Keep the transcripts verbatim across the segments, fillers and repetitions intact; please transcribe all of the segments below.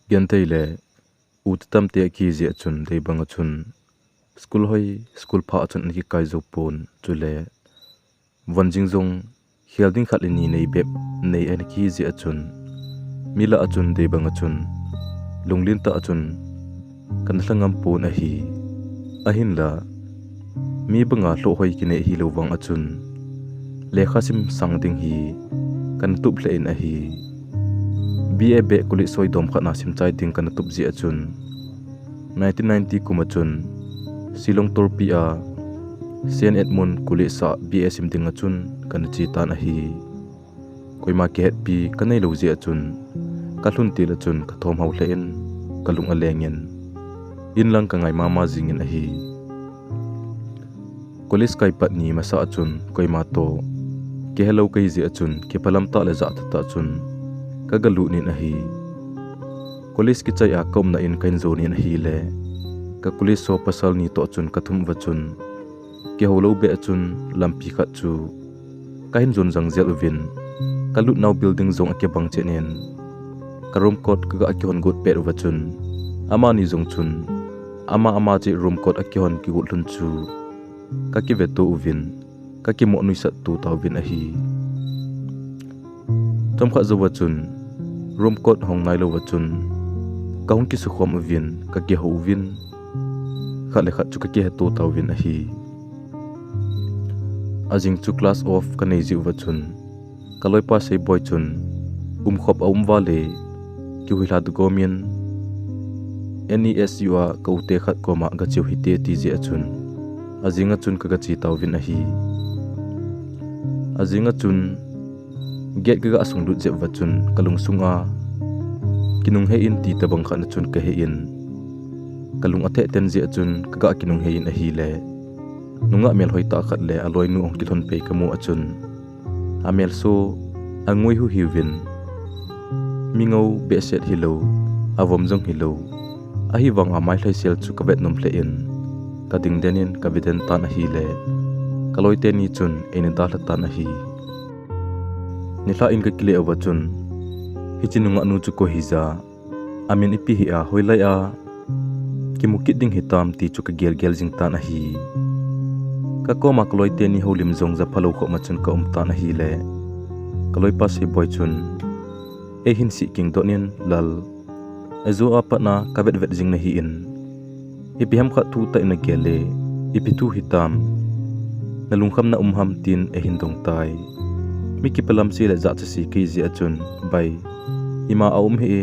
Genthei le u tamte akijia chun deibang a chun school hoi, school pha a chun ana kikai jou pon, chule von jing jong khel ding khat le ni nei bep nei ana kijia chun mi lah a chun deibang a chun lunglen tah a chun kana lha ngam pon ahi. Ahinla mi banga lhoh hoi kinei hilou vang a chun lekha sim sang ding hi kana tup lheh in ahi. B A beh college soi dom khat na sim chai ding kana tup jia chun nineteen ninety kum a chun Shillong Torpi a Saint Edmund College a B A sim ding a chun kana che tan ahi. Koima kihetpi kanei lou jia chun kalhun til a chun kathom hao lheh in kalung aleng in inlang kangai mama jing in ahi. College kai pat ni masa a chun koima toh kihelou kahi jia chun kiphalam tah le jahtha tah chun kagalut in ahi. College kichai a kaumna in kahin jon in ahile ka college soi pasal ni toh chun kathum uva chun kihou lou beh a chun lampi khat chu kahin jon jang jel uvin kalut nau building jong akibang chen in ka room kot kaga kihon got pet uva chun amani jong chun ama ama cheh room kot akihon kigot lhun chu kakive to uvin kakimo nuisat to tauvin ahi. Chomkhat jouva chun room kot hong nailou va chun kahung kisukhom uvin kakihou uvin khat le khat chu kakiheto tauvin ahi. Ajing chu class off kanei jiu va chun kaloipa Seiboi chun umkhop aum vale kihuilha dugom in N E S U a ka ute khat koma gacheu hite ti jia chun ajing a chun kagache tauvin ahi. Ajing a chun gate kaga sunglut jep va chun kalung sunga kinung hei in ti tabang khat na chun kahe in kalung atheh ten jia chun kaga kinung hei in ahile nungah melhoi tah khat le aloinu ahung kilhon pei kamu a chun amel so angoi huhiuvin mingou behseh hilou, avom jong hilou, ahivanga mailhai sel chu kavet nom lheh in kading den in kave den tan ahile kaloi teni chun eina dalha tan ahi. Nilhah in kakile uva chun hiche nungah nu chu koi hija, amin ipi hia, hoilai a kimu kit ding hitam ti chu kagel gel jing tan ahi. Kakoma kaloi teni houlim jong japhalou khop ma chun kaum tan ahile kaloipa Seiboi chun eihin sih kingdon in, Lal, ajo a patna kavet vet jing nahi in ipi ham khat thu tah in nagel le ipi thu hitam, nalungkham na um ham tin eihin dong tai. Mi kiphalam se le jachat se kahi jia chun, Bai, ima aum hih e,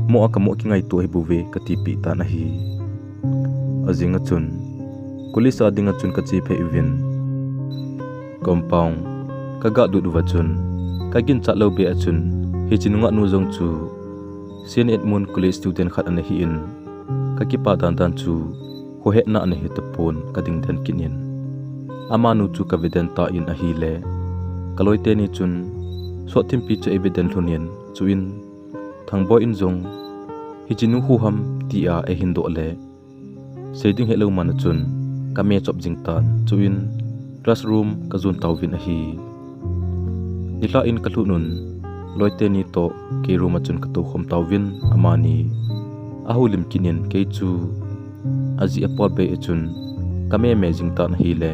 mo a kamo kingaito hibouve katipeh tan ahi. Ajing a chun college a ding a chun kache phei uvin compound kaga lut uva chun kaginchat lou beh a chun hiche nungah nu jong chu Saint Edmund College student khat ana hi in kakipa dan dan chu khohetna ana hi tapon kading den kit in amanu chu kave den tan ahile kaloi teni chun sot thimpi chu eive den lhon in chuin Thangboi in jong hiche nu khu ham tia eihin doh le sei ding helou man a chun kame chop jing tan chuin classroom kajon tauvin ahi. Nilhah in kalhun un loi teni toh kei room a chun katoukhom tauvin amani ahoulim kit in kei chu ajih apol bei a chun kame me jing tan ahile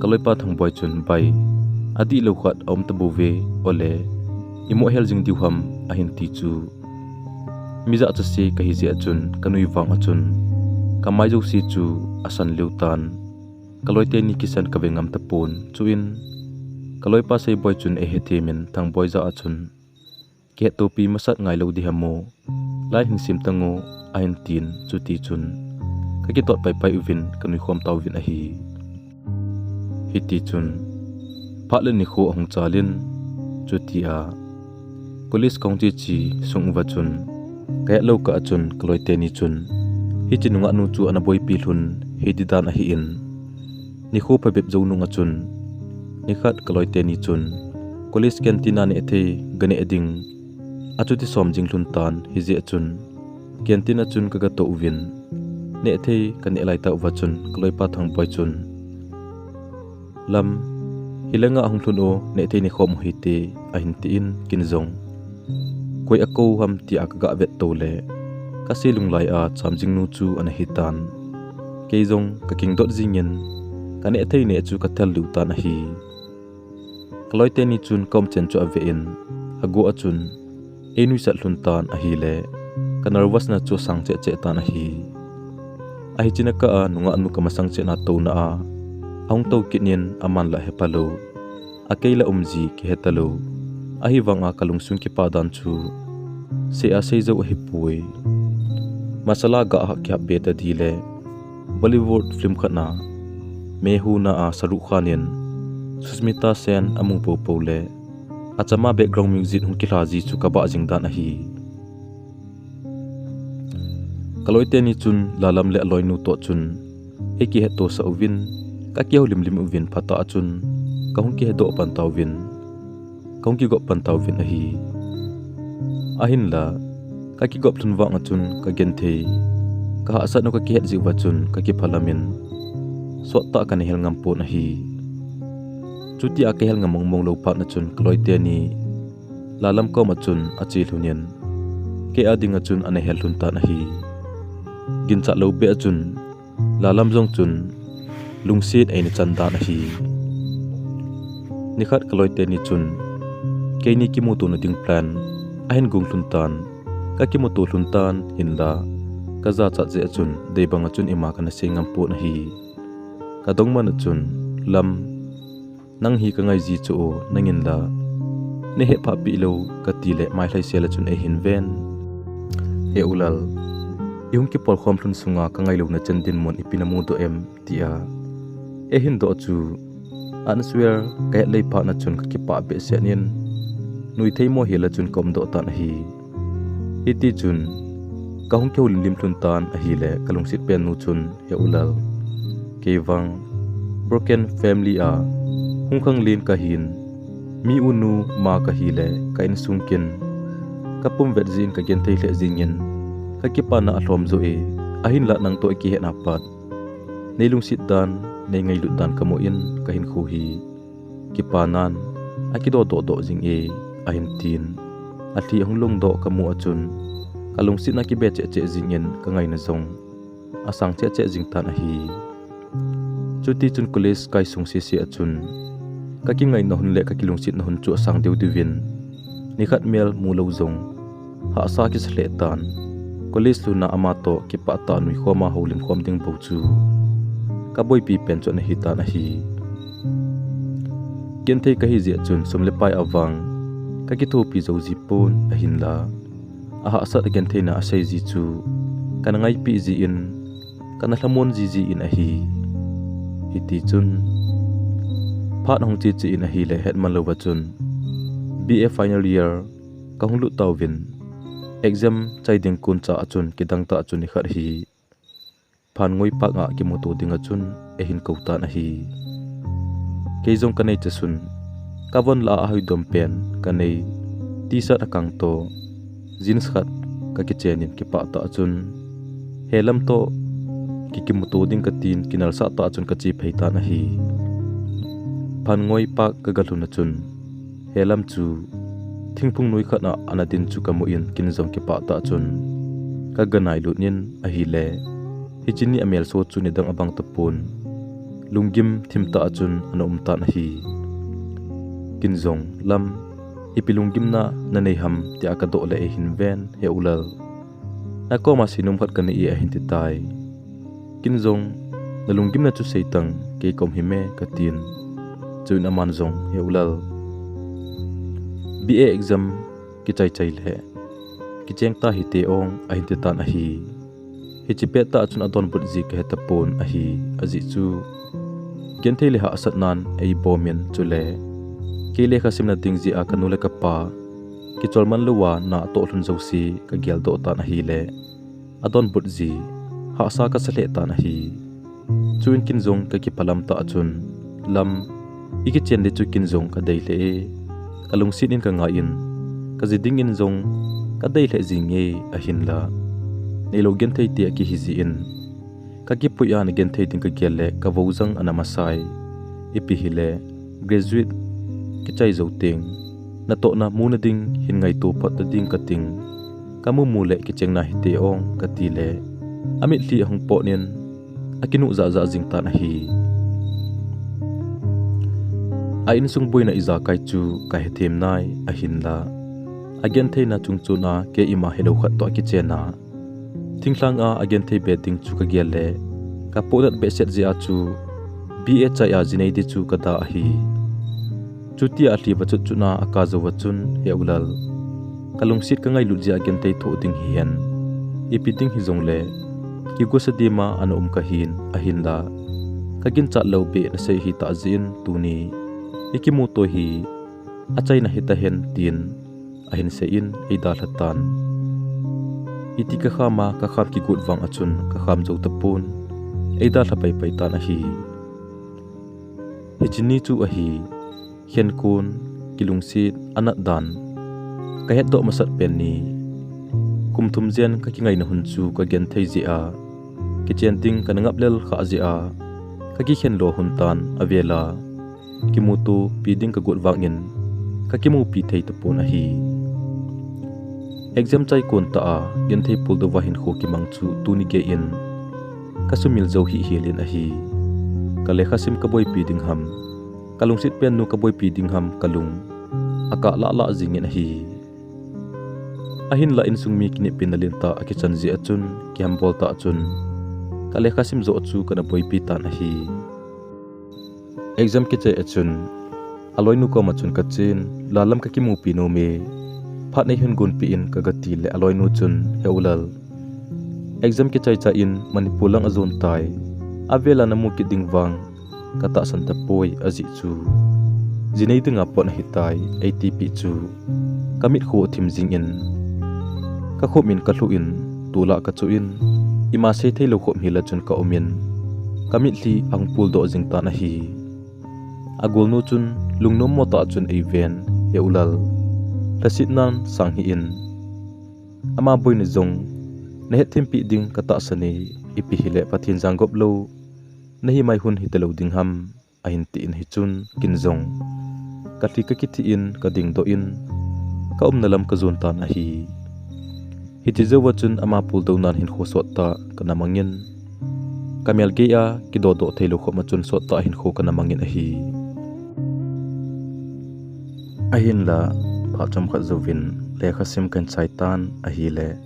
kaloipa Thangboi chun, Bai, adihlou khat aum tabouve, ole imo hel jing diu ham ahin ti chu mi jachat se kahi jeh a chun kanui vang a chun kamai jouse chu asan lheh tan. Kaloi teni kisan kave ngam tapon chuin kaloipa Seiboi chun eihethem in Thangboi jah a chun kihettopi masat ngailou ding ham o, lai hin sim tan o ahin tin chuti chun kakitol pai pai uvin kanui khom tauvin ahi. Hiti chun phat le nikho ahung chal in chutia college kahung che che sung uva chun kahetlou kah a chun kaloi teni chun hiche nungah nu chu ana boipi lhon hiti dan ahi in nikho phabep jou nung a chun nikhat kaloi teni chun college canteen a nehthei ganeh ding achuti som jing lhon tan hijeh a chun canteen a chun kagatoh uvin nehthei kaneh lai tah uva chun kaloipa Thangboi chun Lam, hilanga hung lhun o, nehthei nekhom u hite, ahin tin, kin jong koi akou ham tia kaga vetto le kasei lunglai a chamjing nu chu ana hitan. Keijong kakingdot jingin, kaneh thei neh chu kathel liu tan ahi. Kaloite ni chun kaumchen chu avein, aguh a chun einuisat lhon tan ahile, kanervous na chu asang cheh cheh tan ahi. Ahi china kah a nungah nu kamasang cheh na touna a, ahung tou kit in aman la hepha lou, akei la umji kihe talou. Ahivang a kalungsung kipah dan chu sei a sei jou ahipoi. Masala ga hah kihah be ta dile, Bollywood film khat na, Main Hoon a Shahrukh Khan in Sushmita Sen amu popo le, achama background music hung kilha ji chu kabah jing dan ahi. Kaloite ni chun Lalam le aloinu toh chun eikihetto sah uvin, kakihoulim lim uvin phatah a chun kahung kihedoh pan tauvin, kahung kigop pan tauvin ahi. Ahinla, kakigop lhon vang a chun kagenthei, kahahsat u kakihet jeh uva chun kakiphalam in, sottah kana hel ngam pon ahi. Chuti a kahel ngam mong mong lou phat na chun kaloite ni Lalam koma chun ache lhon in, kei a dinga chun ana hel lhon tan ahi. Ginchat lou beh a chun Lalam jong chun lungset eina chan dan ahi. Nikhat kaloite ni chun keini kimutona ding plan ahin gong lhon tan, kakimuto lhon tan hinla, kajachat jeh a chun deibang a chun ima kana sei ngam pon ahi. Kadongman a chun, Lam, nang hi kangai ji chu o, nangin la neihet phah peh lou katile mailhai sel a chun eihin ven. He U Lal, ihung kipolkhom lhon sunga kangailouna chan dinmun ipi namudoh em, tia eihin doh chu, answer kahet lei phat na chun kakipah behseh in, nuithei mo hel a chun kaumdoh tan ahi. Hitichun, kahung kihoulim lim lhon tan ahile kalungset pen nu chun, He U Lal, keivang broken family a hung khanglen kahin, mi u nu ma kahile ka insung kin kapum vet jeh in kagenthei lheh jingin, kakipana alhom joh e, ahinla nangtoh ikihetna pat neilungset dan, neingailut dan kamu in kahinkho hi kipanan akidodoh doh jing e, ahin tin. Alhi ahung longdoh kamu a chun, kalungsetna kibe cheh cheh jingin kangaina jong asang cheh cheh jing tan ahi. Chutichun college kai sung sese a chun, kakingaina hun le kakilungsetna hun chu asang deu deuvin, nikhat mel mulou jong hahsa kisa lheh tan. College lhun a amatoh kipah tah a nuikhom a houlim khom ding bou chu kaboipi pen chu ana hitan ahi. Genthei kahi jeh chun sum le pai a vang kakithopi jou ji pon ahinla, ahahsat a gentheina asei ji chu kana ngaipeh jin, kana lhamon jiji in ahi. Hitichun, phat ahung che che in ahile hetman louva chun, B A final year kahung lut tauvin, exam chai ding koncha a chun kidang tah a chun nikhat hi Phangoi Park a kimuto dinga chun eihin kou tan ahi. Keijong kanei chasun, kavon lah a ahoidom pen kanei, T-shirt akang toh jeans khat kakichen in kipah tah a chun, He Lam toh kikimuto ding katin kinalsah tah a chun kache phei tan ahi. Phangoi Park kaga lhun a chun, He Lam chu thingphung noi khat a ana din chu kamu in kin jong kipah tah a chun kaga nailut in ahile, hiche ni a melso chu nidang abang tapon, lunggim thim tah a chun ana um tan ahi. Kin jong, Lam, ipi lunggimna nanei ham, tia kadoh le eihin ven, He U Lal, nakoma seinom khat kanei e, ahin titai. Kin jong, nalunggimna chu seitang, kei kaum him e, katin. Chuin aman jong, He U Lal, B A exam kichai chai le kicheng ta hite ong, ahin titan ahi. Hiche pettah a chun adonbut ji kahe tapon ahi, ajeh chu genthei le hahsatnan eibom in, chule kei lekha simna ding jeh a kanu le kapa kichol man louva natoh lhon jouse kageldoh tan ahile, adonbut ji hahsa kasa lheh tan ahi. Chuin kin jong kakiphalam tah a chun, Lam, ikichen ding chu kin jong kadei lheh e, kalungset in kangai in, kaji dingin jong kadei lheh jinge, ahinla neilou genthei te akihi jin, kakipui a nagenthei ding kagel le kavou jang ana masai. Ipi hile graduate kichai jou teng natohna muna ding hin ngaito phot ta ding kating, kamu mu le kichengna hite ong," kati le, amitlhi ahung potnin, akinuh jahjah jing tan ahi. A insung boina ijakai chu kahethem nai, ahinla agentheina chungchon a kei ima hilou khat toh akichen a, thinglhang a agenthei be ding chu kagel le, kapohnat behseh jeh a chu B A chai a jinei ding chu kada ahi. Chutia alhi vachut chutna akah jouva chun, "He U Lal, kalungset kangailut jeh a genthei thoh ding hihen, ipi ding hijongle kigosa dima ana um kahin, ahinla kaginchat lou beh nasei ahitah jeh in tuni ikimuto hi achaina hitahen," tin ahin seiyin eidalha tan. Iti kakham a kakham kigot vang a chun kakham jou tapon, eidalha paipai tan ahi. Hiche ni chu ahi, khenkon, kilungset, anat dan kahetdoh masat pen ni. Kum thum jen kakingaina hun chu kagenthei jeh a, kichen ding kana ngaplel khah jeh a, kakikhen lo hun tan, avela kimuto pi ding kagot vangin kakimupi thei tapon ahi. Exam chai kon tah a genthei puldouva hinkho kimang chu tuni geiyin kasumil jou hihhel in ahi. Kalekhasim kaboipi ding ham, kalungset pennu kaboipi ding ham kalung akah lahlah jingin ahi. Ahinla insung mi kineppi na lentah akichan jeh a chun, kihambol tah chun, kalekhasim joh chu kana boipi tan ahi. Exam kichai a chun, aloinu koma chun kachen, "Lal lam kakimupi nom e, phat neihin gonpeh in," kagati le aloinu chun, "He U Lal, exam kichai chai in Manipur lang ajon tai, avela namu kit ding vang katahsan tapoi, ajeh chu jinei dinga pot ahitai," eitipeh chu kamitkho athim jingin, kakhop in kalhuh in, tol a kachoh in, ima sei theilou khop hel a chun kaumin, kamitlhi ahung puldoh jing tan ahi. Agolnu chun lungnom motah chun eiven, "He U Lal, lhasetnan sang hih in, ama boina jong nahetthimpeh ding katahsan e, ipi hile Pathen janggop lou nahi mai hun hita lou ding ham," ahin tin hichun, ken jong kalhi kakithih in kadingdoh in, kaumna lam kajon tan ahi. Hiti jouva chun ama puldounan hinkho sottah kana mangin, kamel geiya kidodoh theilou khop a chun sottah hinkho kana mangin ahi. Ahinla, phat chomkhat jouvin lekhasim kahin chai tan ahile,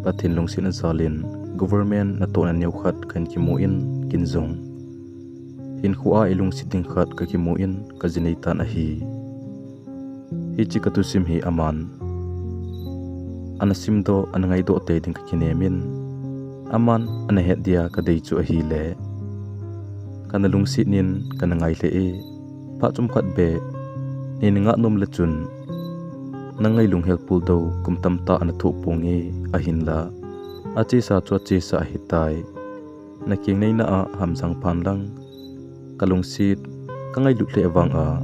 Pathen lungsetna jalin government natohna neokhat kahin kimun, ken jong hinkho a ilungset ding khat kakimun kajinei tan ahi. Hiche kathusim hi aman ana simdoh, ana ngaidoh tei ding kakinem in, aman ana het dia kadei chu ahile, kana lungset in kana ngai lheh e, phat chomkhat beh neina ngah nom le chun, nang ngailunghel puldou kum tamtah ana thoh ponge, ahinla achesa chu achesa ahitai. Nakeng neina a hamjang phan lang, kalungset kangailut lheh vanga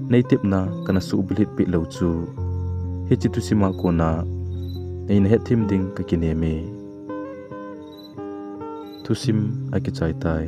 neitepna kana suhbulhit peh lou chu, hiche thusim a kona neina hetthem ding kakinem e. Thusim akichai tai.